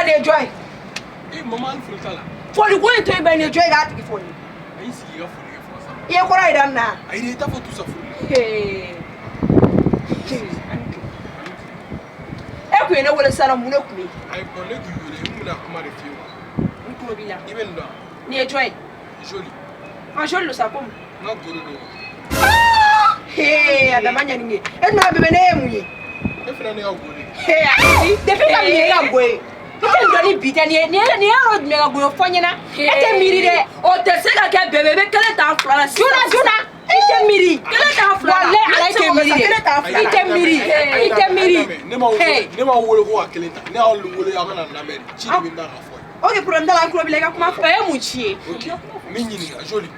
Nin ye jɔn ye? E mama, hali foli t'a la. Foli ko in to yen bɛɛ, nin ye jɔn ye k'a tigi foli? A y'i sigi i ka foli kɛ fɔlɔ sa. I ye kɔrɔ yira n na. Ayi, i t'a fɔ tout ça foli. E kun ye ne wele sisan nɔ, mun de kun bɛ yen? Ayi, bon, ne k'i wele, n bɛna kuma de f'i ye quoi. N tulo b'i la. I bɛ nin dɔn? Nin ye jɔn ye? Joli. Ah, joli don sa komi. N ka goro don. Hee, a dama ɲɛ nin ye. E tuma bébé, ne ye mun ye? E fana ne ka goro ye. Hee, ayi. Depuis ka nin ye e ka go ye. I tɛ nin dɔn ni bi tɛ. Nin ye yɔrɔ jumɛn ka goyo fɔ n ɲɛna? E tɛ miiri dɛ. O tɛ se ka kɛ bébé, i bɛ kelen ta fila la. Joona joona, i tɛ miiri. Kelen ta fila la. Walayi Ala, i tɛ miiri dɛ. Kelen ta fila I la. tɛ miiri. I tɛ miiri. Ne m'aw wele ko ka kelen ta. Ne y'aw wele aw ka na lamɛn de. Ci de bɛ n da ka fɔ ye. Ok, problème t'a la, an tulo b'i la, i ka kuma fɔ. O ye mun ci ye? Ok, n b'i ɲininka, Joli.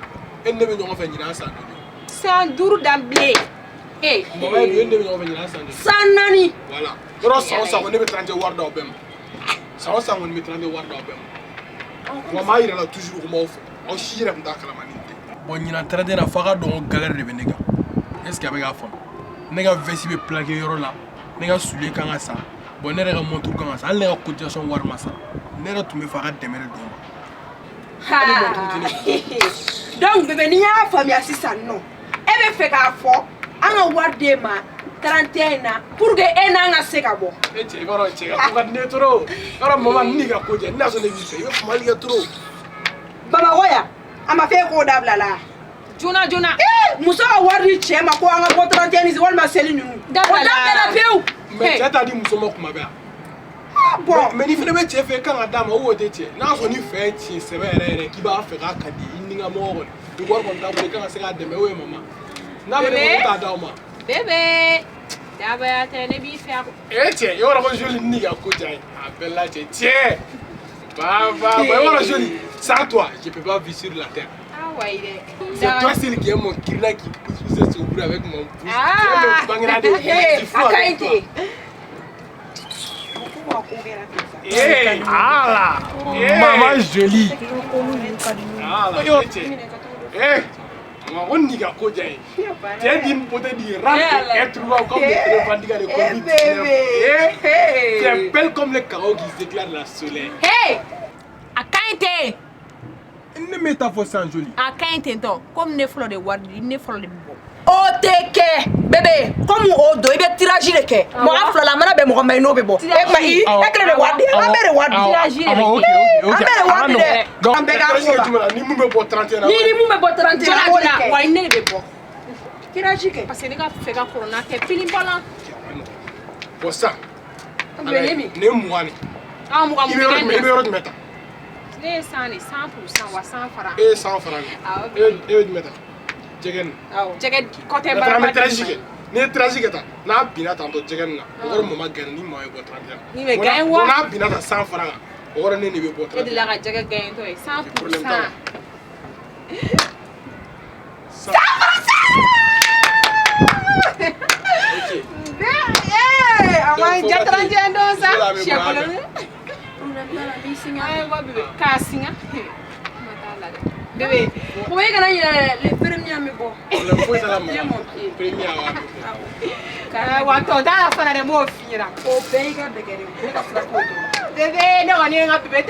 E ni ne bɛ ɲɔgɔn fɛ ɲinan san joli? San 5 danbilen. Ee. Mama, e dun, e ni ne bɛ ɲɔgɔn fɛ ɲinan san joli? San 4. Voilà. Yɔrɔ san o san kɔni ne bɛ 31 wari d'aw bɛɛ ma. San o san kɔni n bɛ 31 wari d'aw bɛɛ ma. Wa n b'a yira la toujours ko n b'aw fɛ. Aw si yɛrɛ tun t'a kalama ni nin tɛ. Bon, ɲinan 31 na, f'a ka dɔn ko galère de bɛ ne kan. Est ce que a bɛ k'a faamu? Ne ka veste bɛ plaqué yɔrɔ la. Ne ka soulier kan ka san. Bon, ne yɛrɛ ka montre kan ka san. Hali ne ka cotisation wari ma sara. Ne yɛrɛ tun bɛ fɛ a ka dɛmɛ de don n ma. Hali montre tɛ ne kun. Donc bébé, n'i y'a faamuya sisan nɔ, e bɛ fɛ k'a fɔ an ka wari d'e ma 31 in na pour que e n'an ka se ka bɔ. E cɛ, i b'a dɔn cɛ ka ko ka di ne ye trop. I b'a dɔn mama, ni ka ko jɛ, ni y'a sɔrɔ ne b'i fɛ, i bɛ kumali kɛ trop. Bamakɔ yan, a ma fɛ e k'o dabila la. Joona joona. Ee, muso ka wari di cɛ ma ko an ka bɔ 31 ni walima seli ninnu. Dabila O dabila pewu. Mais cɛ t'a di muso ma kuma bɛɛ a? Ah bon. Mais n'i fana bɛ cɛ fɛ, i kan ka d'a ma o tɛ cɛ. N'a sɔrɔ ni fɛ ye tiɲɛ sɛbɛ yɛrɛ yɛrɛ k'i b'a fɛ k'a ka di i ni ka mɔgɔ kɔni, ni wari kɔni t'a bolo, i kan ka se k'a dɛmɛ o ye mama. N'a bɛ ne kɔni t'a d'aw ma. Bébé. Dabaya tɛ, ne b'i fɛ a ko. E cɛ, i b'a dɔn ko Joli ni ka ko diya ye. A bɛɛ la cɛ cɛ. Ba ba ba, i b'a dɔn Joli, sans toi, je peux pas vivre sur la terre. Ah wayi dɛ. C'est toi seul qui est mon kirina qui pousse pousse son bruit avec mon pouce. Ah. Hey, a ka ɲi ten. Hey, ala. Maman jolie. Ala. Eh, maman, on n'y a ko diya ye. Tu es d'une beauté du rare et introuvable comme les revendications de Eh Covid-19. bébé. Eh, tu es belle comme les carreaux qui s'éclairent la soleil. Hey! A ka ɲi ten. Ne m'e ta fɔ sisan Joli. A ka ɲi ten tɔ. Komi ne fɔlɔ de wari di, ne fɔlɔ de bɛ bɔ. O tɛ kɛ bébé, comme o don i bɛ tirage de kɛ. Mɔgɔ fila la, a mana bɛn mɔgɔ ma, i n'o bɛ bɔ. E kuma i e kelen de wari di, an bɛɛ de wari di. Tirage de bɛ Awɔ, ok, kɛ. ok, ok. An bɛɛ de wari di dɛ. Donc, An bɛɛ k'an tirage ko kɛ la. jumɛn na? Ni mun bɛ bɔ 31 na. Ni mun bɛ bɔ 31 Joona na, an b'o de joona, kɛ. wa ne de bɛ bɔ. Tirage kɛ. Parce que ne ka fɛ ka kɔrɔ n'a tɛ fini bɔlan. Bon, sisan. Bébé, ne min? Nin ye 20 de. Ah, 20 I bɛ yɔrɔ mun jumɛn, i bɛ yɔrɔ jumɛn ta? Ne ye 100 de, 100% wa 100 fara. E ye 100 fara nin. Awɔ. E bɛ jumɛn ta? Jɛgɛ nin. Awɔ. Jɛgɛ kɔtɛ Maintenant, an baraba. bɛ tirage kɛ. N'i ye tirage kɛ tan, n'a binna tantɔ jɛgɛ nin na, o kɔrɔ mama gɛnna ni maa ye bɔ 31. Ni bɛ gagné wa? Bon, n'a binna tan 100 fara kan, o kɔrɔ ne de bɛ bɔ E 31. delila ka jɛgɛ gagné tɔ ye 100 pour Problème t'a la. cent. Ok. Ee, a ma Donc, ja faut ka 31 don sa. Muso la bɛ Siɲɛ bɔ a kɔlɔ. bɛɛ. Ayi, wa bébé k'a singa. Kuma t'a la dɛ. Bébé. Bon, e kana ɲinɛ dɛ, le premier an bɛ bɔ. Problème foyi t'a la J'ai mama. mon pied. Premier awɔ, a bɛ bɔ. Wa tɔ t'a la fana dɛ, n b'o f'i ɲɛna. O bɛɛ y'i ka dɛgɛ de ye, ne ka fura t'o dɔrɔn. Bébé, ne kɔni ye n ka bébé.